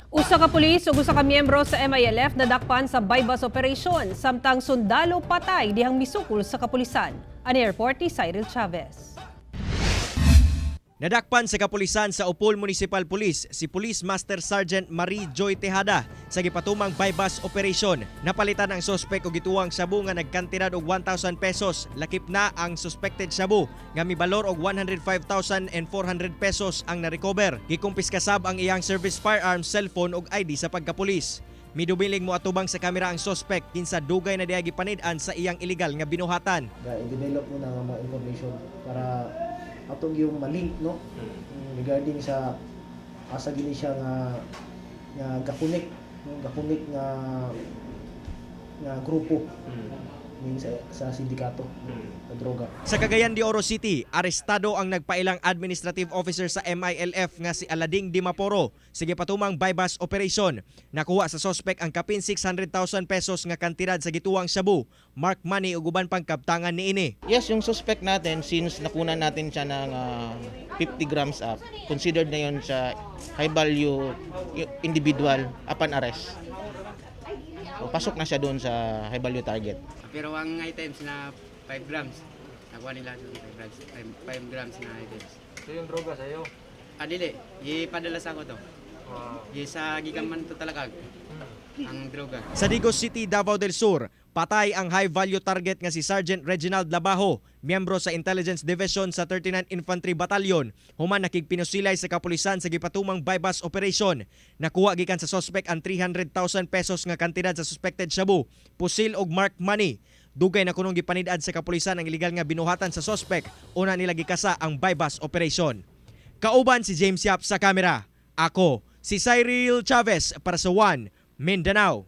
Usa ka pulis ug usa ka miyembro sa MILF nadakpan sa buy-bust operation samtang sundalo patay dihang misukol sa kapulisan. Ani report ni Cyril Chavez. Nadakpan sa kapulisan sa Opol Municipal Police si Police Master Sergeant Marie Joy Tejada sa gipatumang buy-bust operation. Napalitan ang sospek og gituwang shabu nga nagkantidad og 1,000 pesos. Lakip na ang suspected shabu nga mibalor og 105,400 pesos ang narecover. Gikumpiska sab ang iyang service firearm, cellphone ug ID sa pagkapulis. Midubiling mo atubang sa kamera ang sospek kinsa dugay na diay gipanid-an sa iyang illegal nga binuhatan. Ga i-develop mo na nga mga information para atong yung malink, no, regarding sa asa gini siya nga nga gakunik, no, gakunik nga nga grupo ning sa sindikato sa droga. Sa Cagayan de Oro City, arestado ang nagpailang administrative officer sa MILF nga si Alading Dimaporo sa gipatumang buy-bust operation. Nakuha sa sospek ang kapin 600,000 pesos nga kantidad sa gituwang shabu, mark money ug uban pang kabtangan niini. Yes, yung suspect natin, since nakuna natin siya ng 50 grams up, considered na yun sa high value individual upon arrest. So, pasok na siya doon sa high value target. Pero ang items na 5 grams, nakuha nila yung 5 grams, 5 grams na items. So yung droga sa'yo? Ah, dili. Ipadala sa ako to. Sa gigaman to talaga ang droga. Sa Digos City, Davao del Sur, patay ang high value target nga si Sergeant Reginald Labajo, miyembro sa Intelligence Division sa 39 Infantry Battalion. Human nakigpinusilay sa kapulisan sa gipatumang buy-bust operation. Nakuha gikan sa suspect ang 300,000 pesos nga kantidad sa suspected shabu, pusil og mark money. Dugay na kunong gipanid-an sa kapulisan ang illegal nga binuhatan sa suspect. Una nila gikasa ang buy-bust operation. Kauban si James Yap sa kamera. Ako, si Cyril Chavez para sa One Mindanao.